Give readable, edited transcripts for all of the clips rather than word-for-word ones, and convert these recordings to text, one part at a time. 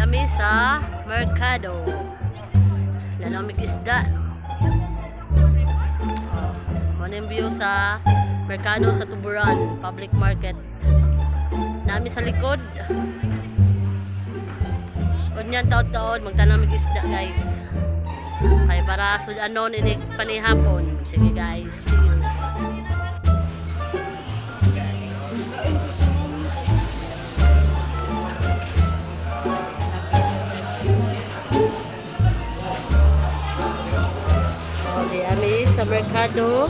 Ami sa Mercado. Nalamig isda. Oh, mao na yung view sa Mercado sa Tuburan, public market. Nami sa likod. Unyan taod-taod magtanam mig isda, guys. Kay para sud-anon inig panihapon. Sige guys, see you. Oh, di ami sa merkado.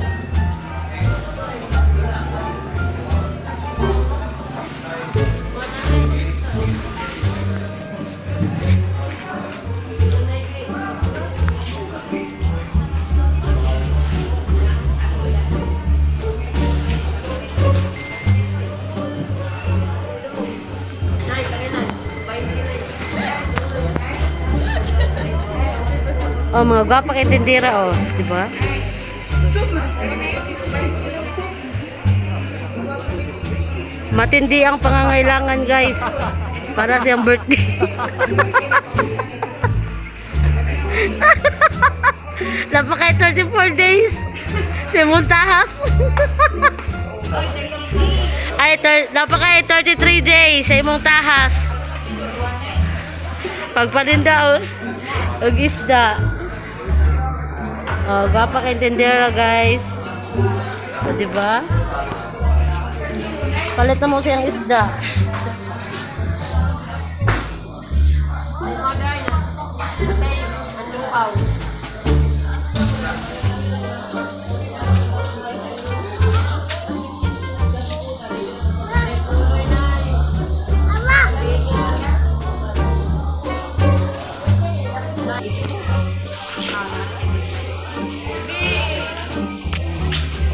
Oh, mga gwapa kay tindera oh, di ba? Matindi ang pangangailangan, guys, para sa iyang birthday. Napakay 34 days. Si Montahas. Ay, napakay 33 days sa imong tahas. Pagpaninda oh, og isda. Oh, gwapa kay tindera, guys. O, di ba? Palit na mo siyang isda.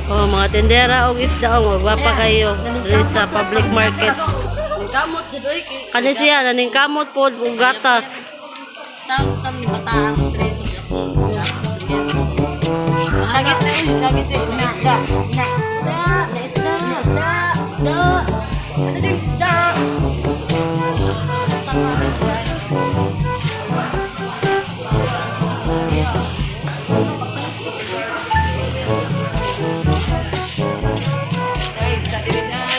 Oh, mga tindera og isda oh, gwapa kayo diri sa public market. Kamot jud oy kay Kani siya naning kamot pod ug gatas. Sam sam ni bataan tres. Sagit na eh, sagit eh. Isda. Isda, isda, isda, isda. Ano din isda? Guys, sabi rin ay.